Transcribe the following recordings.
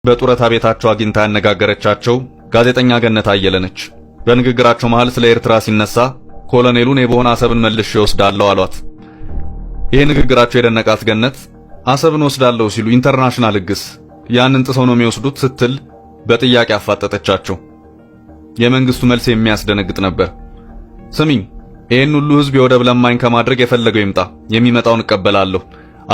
በጡረታ ቤታቸው አግኝታ ያነጋገረቻቸው ጋዜጠኛ ገነት አየለ ነች። በንግግራቸው መሃል ስለ ኤርትራ ሲነሳ ኮሎኔሉ እኔ ብሆን አሰብን መልሼ እወስዳለሁ አሏት። ይሄ ንግግራቸው የደነቃት ገነት አሰብን ወስዳለሁ ሲሉ international ሕግስ ያንን ጥሰው ነው የሚወስዱት ስትል በጥያቄ አፋጠጠቻቸው። የመንግስቱ መልስ የሚያስደነግጥ ነበር። ስሚኝ፣ ይህን ሁሉ ህዝብ የወደብ ለማኝ ከማድረግ የፈለገው ይምጣ፣ የሚመጣውን እቀበላለሁ።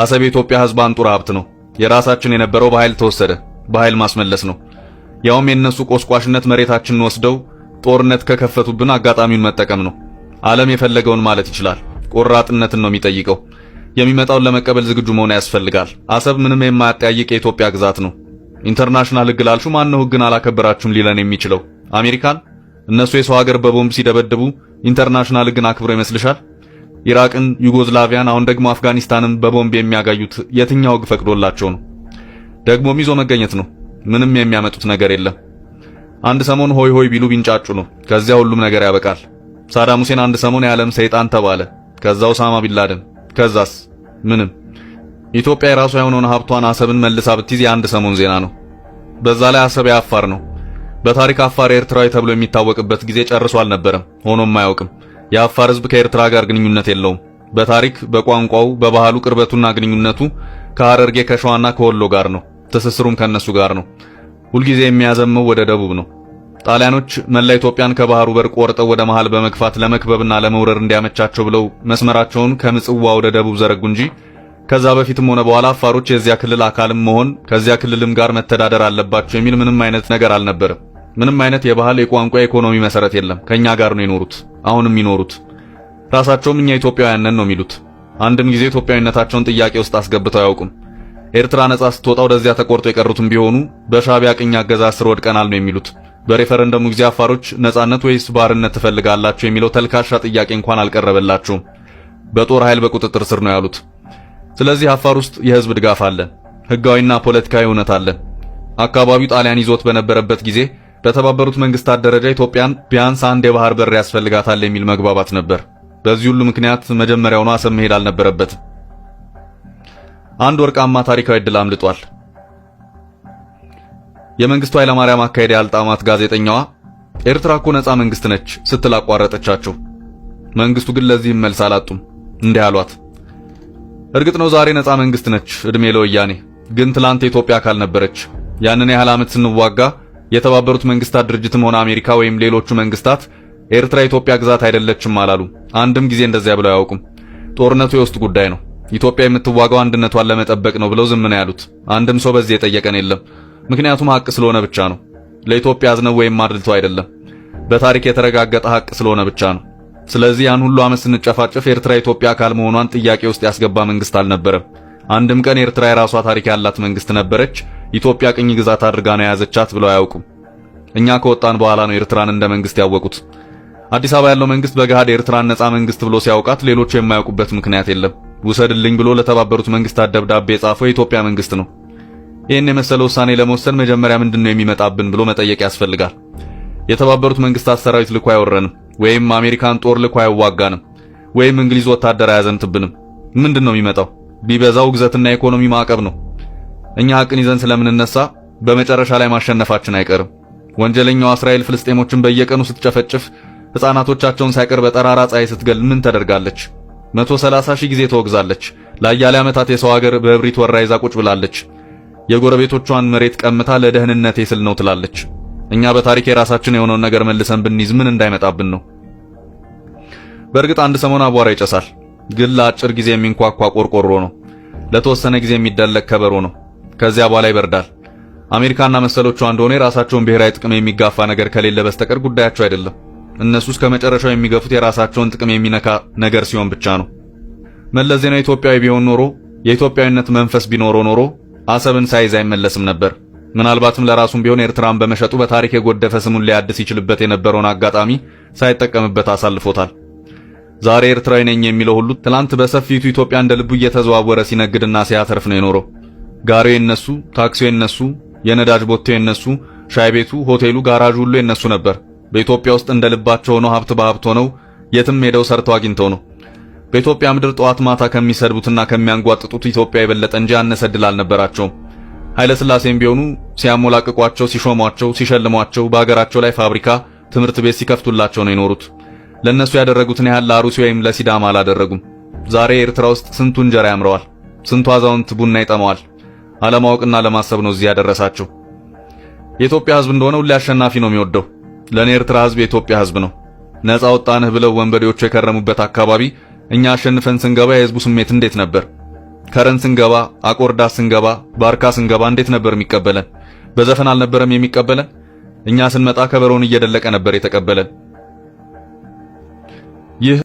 አሰብ የኢትዮጵያ ህዝብ አንጡራ ሀብት ነው። የራሳችን የነበረው በኃይል ተወሰደ፣ በኃይል ማስመለስ ነው። ያውም የእነሱ ቆስቋሽነት መሬታችንን ወስደው ጦርነት ከከፈቱብን አጋጣሚውን መጠቀም ነው። ዓለም የፈለገውን ማለት ይችላል። ቆራጥነትን ነው የሚጠይቀው። የሚመጣውን ለመቀበል ዝግጁ መሆን ያስፈልጋል። አሰብ ምንም የማያጠያይቅ የኢትዮጵያ ግዛት ነው። International ህግ ላልሹ ማን ነው ህግን አላከበራችሁም ሊለን የሚችለው? አሜሪካን? እነሱ የሰው ሀገር በቦምብ ሲደበድቡ international ህግን አክብሮ ይመስልሻል? ኢራቅን፣ ዩጎዝላቪያን፣ አሁን ደግሞ አፍጋኒስታንን በቦምብ የሚያጋዩት የትኛው ህግ ፈቅዶላቸው ነው? ደግሞም ይዞ መገኘት ነው። ምንም የሚያመጡት ነገር የለም። አንድ ሰሞን ሆይ ሆይ ቢሉ ቢንጫጩ ነው። ከዚያ ሁሉም ነገር ያበቃል። ሳዳም ሁሴን አንድ ሰሞን የዓለም ሰይጣን ተባለ። ከዛ ኦሳማ ቢንላደን፣ ከዛስ ምንም። ኢትዮጵያ የራሷ የሆነውን ሀብቷን አሰብን መልሳ ብትይዝ የአንድ ሰሞን ዜና ነው። በዛ ላይ አሰብ የአፋር ነው። በታሪክ አፋር ኤርትራዊ ተብሎ የሚታወቅበት ጊዜ ጨርሶ አልነበረም፣ ሆኖም አያውቅም። የአፋር ሕዝብ ከኤርትራ ጋር ግንኙነት የለውም። በታሪክ በቋንቋው፣ በባህሉ ቅርበቱና ግንኙነቱ ከሐረርጌ ከሸዋና ከወሎ ጋር ነው። ትስስሩም ከነሱ ጋር ነው። ሁልጊዜ የሚያዘመው ወደ ደቡብ ነው። ጣሊያኖች መላ ኢትዮጵያን ከባህሩ በር ቆርጠው ወደ መሃል በመግፋት ለመክበብና ለመውረር እንዲያመቻቸው ብለው መስመራቸውን ከምጽዋ ወደ ደቡብ ዘረጉ እንጂ ከዛ በፊትም ሆነ በኋላ አፋሮች የዚያ ክልል አካልም መሆን ከዚያ ክልልም ጋር መተዳደር አለባቸው የሚል ምንም አይነት ነገር አልነበረም። ምንም አይነት የባህል፣ የቋንቋ፣ የኢኮኖሚ መሰረት የለም። ከኛ ጋር ነው የኖሩት፣ አሁንም ይኖሩት። ራሳቸውም እኛ ኢትዮጵያውያን ነን ነው የሚሉት። አንድም ጊዜ ኢትዮጵያዊነታቸውን ጥያቄ ውስጥ አስገብተው አያውቁም። ኤርትራ ነጻ ስትወጣ ወደዚያ ተቆርጦ የቀሩትም ቢሆኑ በሻዕቢያ ቅኝ አገዛዝ ስር ወድቀናል ነው የሚሉት። በሬፈረንደሙ ጊዜ አፋሮች ነጻነት ወይስ ባርነት ትፈልጋላችሁ የሚለው ተልካሻ ጥያቄ እንኳን አልቀረበላቸውም። በጦር ኃይል በቁጥጥር ስር ነው ያሉት። ስለዚህ አፋር ውስጥ የህዝብ ድጋፍ አለ፣ ህጋዊና ፖለቲካዊ እውነት አለ። አካባቢው ጣሊያን ይዞት በነበረበት ጊዜ በተባበሩት መንግስታት ደረጃ ኢትዮጵያን ቢያንስ አንድ የባህር በር ያስፈልጋታል የሚል መግባባት ነበር። በዚህ ሁሉ ምክንያት መጀመሪያውኑ አሰብ መሄድ አልነበረበትም። አንድ ወርቃማ ታሪካዊ ዕድል አምልጧል። የመንግስቱ ኃይለማርያም አካሄድ ያልጣማት ጋዜጠኛዋ ኤርትራ እኮ ነፃ መንግስት ነች ስትል አቋረጠቻቸው። መንግስቱ ግን ለዚህም መልስ አላጡም። እንዲህ አሏት። እርግጥ ነው ዛሬ ነፃ መንግስት ነች፣ እድሜ ለወያኔ። ግን ትላንት የኢትዮጵያ አካል ነበረች። ያንን ያህል ዓመት ስንዋጋ የተባበሩት መንግስታት ድርጅትም ሆነ አሜሪካ ወይም ሌሎቹ መንግስታት ኤርትራ የኢትዮጵያ ግዛት አይደለችም አላሉ። አንድም ጊዜ እንደዚያ ብለው አያውቁም። ጦርነቱ የውስጥ ጉዳይ ነው። ኢትዮጵያ የምትዋጋው አንድነቷን ለመጠበቅ ነው ብለው ዝም ነው ያሉት። አንድም ሰው በዚህ የጠየቀን የለም። ምክንያቱም ሀቅ ስለሆነ ብቻ ነው። ለኢትዮጵያ አዝነው ወይም አድልቶ አይደለም። በታሪክ የተረጋገጠ ሀቅ ስለሆነ ብቻ ነው። ስለዚህ ያን ሁሉ ዓመት ስንጨፋጨፍ ኤርትራ የኢትዮጵያ አካል መሆኗን ጥያቄ ውስጥ ያስገባ መንግስት አልነበረም። አንድም ቀን ኤርትራ የራሷ ታሪክ ያላት መንግስት ነበረች፣ ኢትዮጵያ ቅኝ ግዛት አድርጋ ነው የያዘቻት ብለው አያውቁም። እኛ ከወጣን በኋላ ነው ኤርትራን እንደ መንግስት ያወቁት። አዲስ አበባ ያለው መንግስት በገሃድ ኤርትራን ነፃ መንግስት ብሎ ሲያውቃት ሌሎቹ የማያውቁበት ምክንያት የለም። ውሰድልኝ ብሎ ለተባበሩት መንግስታት ደብዳቤ የጻፈው የኢትዮጵያ መንግስት ነው። ይህን የመሰለ ውሳኔ ለመወሰን መጀመሪያ ምንድን ነው የሚመጣብን ብሎ መጠየቅ ያስፈልጋል። የተባበሩት መንግስታት ሰራዊት ልኮ አይወረንም፣ ወይም አሜሪካን ጦር ልኮ አይዋጋንም፣ ወይም እንግሊዝ ወታደር አያዘምትብንም። ምንድን ነው የሚመጣው? ቢበዛው ውግዘትና የኢኮኖሚ ማዕቀብ ነው። እኛ ሀቅን ይዘን ስለምንነሳ በመጨረሻ ላይ ማሸነፋችን አይቀርም። ወንጀለኛዋ እስራኤል ፍልስጤሞችን በየቀኑ ስትጨፈጭፍ፣ ሕፃናቶቻቸውን ሳይቀር በጠራራ ፀሐይ ስትገል ምን ተደርጋለች? 130 ሺህ ጊዜ ተወግዛለች። ለአያሌ ዓመታት የሰው ሀገር በእብሪት ወራ ይዛ ቁጭ ብላለች። የጎረቤቶቿን መሬት ቀምታ ለደህንነቴ ስል ነው ትላለች። እኛ በታሪክ የራሳችን የሆነውን ነገር መልሰን ብንይዝ ምን እንዳይመጣብን ነው? በእርግጥ አንድ ሰሞን አቧራ ይጨሳል፣ ግን ለአጭር ጊዜ የሚንኳኳ ቆርቆሮ ነው። ለተወሰነ ጊዜ የሚደለቅ ከበሮ ነው። ከዚያ በኋላ ይበርዳል። አሜሪካና መሰሎቿ እንደሆነ የራሳቸውን ብሔራዊ ጥቅም የሚጋፋ ነገር ከሌለ በስተቀር ጉዳያቸው አይደለም። እነሱ እስከ መጨረሻው የሚገፉት የራሳቸውን ጥቅም የሚነካ ነገር ሲሆን ብቻ ነው። መለስ ዜናዊ ኢትዮጵያዊ ቢሆን ኖሮ፣ የኢትዮጵያዊነት መንፈስ ቢኖረው ኖሮ አሰብን ሳይዝ አይመለስም ነበር። ምናልባትም ለራሱም ቢሆን ኤርትራን በመሸጡ በታሪክ የጎደፈ ስሙን ሊያድስ ይችልበት የነበረውን አጋጣሚ ሳይጠቀምበት አሳልፎታል። ዛሬ ኤርትራዊ ነኝ የሚለው ሁሉ ትላንት በሰፊቱ ኢትዮጵያ እንደ ልቡ እየተዘዋወረ ሲነግድና ሲያተርፍ ነው የኖረው። ጋሪው የነሱ፣ ታክሲው የነሱ፣ የነዳጅ ቦቴው የነሱ፣ ሻይ ቤቱ፣ ሆቴሉ፣ ጋራዡ ሁሉ የነሱ ነበር። በኢትዮጵያ ውስጥ እንደ ልባቸው ሆነው ሀብት በሀብት ሆነው የትም ሄደው ሰርተው አግኝተው ነው። በኢትዮጵያ ምድር ጠዋት ማታ ከሚሰድቡትና ከሚያንጓጥጡት ኢትዮጵያ የበለጠ እንጂ ያነሰ ዕድል አልነበራቸውም። ኃይለ ሥላሴም ቢሆኑ ሲያሞላቅቋቸው፣ ሲሾሟቸው፣ ሲሸልሟቸው በአገራቸው ላይ ፋብሪካ፣ ትምህርት ቤት ሲከፍቱላቸው ነው የኖሩት። ለነሱ ያደረጉትን ያህል ለአሩሲ ወይም ለሲዳማ አላደረጉም። ዛሬ ኤርትራ ውስጥ ስንቱ እንጀራ ያምረዋል፣ ስንቱ አዛውንት ቡና ይጠማዋል። አለማወቅና አለማሰብ ነው እዚህ ያደረሳቸው። የኢትዮጵያ ሕዝብ እንደሆነ ሁሌ አሸናፊ ነው የሚወደው። ለኔ ኤርትራ ሕዝብ የኢትዮጵያ ሕዝብ ነው። ነፃ ወጣንህ ብለው ወንበዴዎቹ የከረሙበት አካባቢ እኛ አሸንፈን ስንገባ የህዝቡ ስሜት እንዴት ነበር? ከረን ስንገባ፣ አቆርዳት ስንገባ፣ ባርካ ስንገባ እንዴት ነበር የሚቀበለን? በዘፈን አልነበረም የሚቀበለን? እኛ ስንመጣ ከበሮውን እየደለቀ ነበር የተቀበለን። ይህ